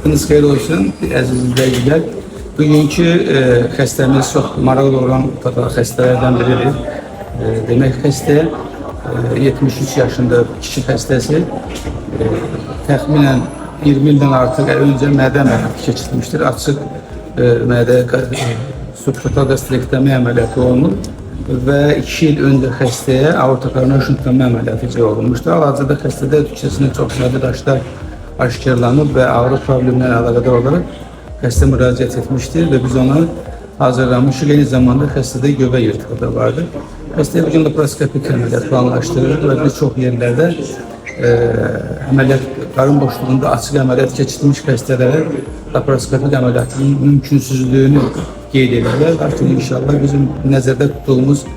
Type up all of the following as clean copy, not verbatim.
Vaxtınız xeyir olsun, əziz izləyicilər. Bugünkü xəstəmiz çox maraqlı olan xəstələrdən biridir. Demək xəstə 73 yaşında kişi xəstəsi təxminən 20 ildən artıq öncə mədə əməliyyatı keçirilmişdir. Açıq mədə subtotal qastrektomi əməliyyatı olunub və 2 il öncə xəstəyə aorta koronari şuntlama əməliyyatı icra olunmuşdur. Hal-hazırda xəstədə tükçəsində çox sayda daşlar aşkarlanıb və ağrı problemlərlə əlaqədar olaraq xəstə müraciət etmişdir və biz ona hazırlamışıq. Eyni zamanda xəstədə göbək yırtığı da vardı. Xəstəyə bugün laparoskopik əməliyyat planlaşdırılır və bir çox yerlərdə əməliyyat qarın boşluğunda açıq əməliyyat keçirilmiş xəstələrə laparoskopik əməliyyatın mümkünsüzlüyünü qeyd edirlər. Lakin inşallah bizim nəzərdə tutduğumuz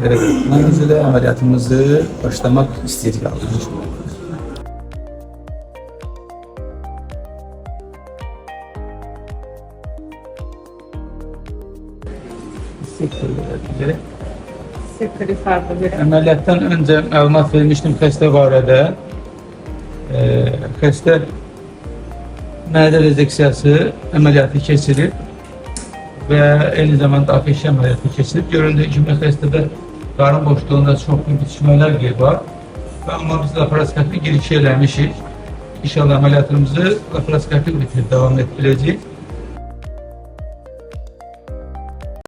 plan üzrə əməliyyatımızı başlamaq istəyirik Allah'ın. Sektori farklı bir. Əməliyyatdan öncə məlumat vermişdim xəstə barədə. Xəstə mədə rezeksiyası əməliyyatı keçirib və eyni zamanda APŞ əməliyyatı keçirib. Göründüyü kimi xəstədə qarın boşluğunda çoxlu bitişmələr var. Və amma biz laparoskopi girişi eləmişik. İnşallah əməliyyatımızı laparoskopik bitirib davam etdirəcəyik.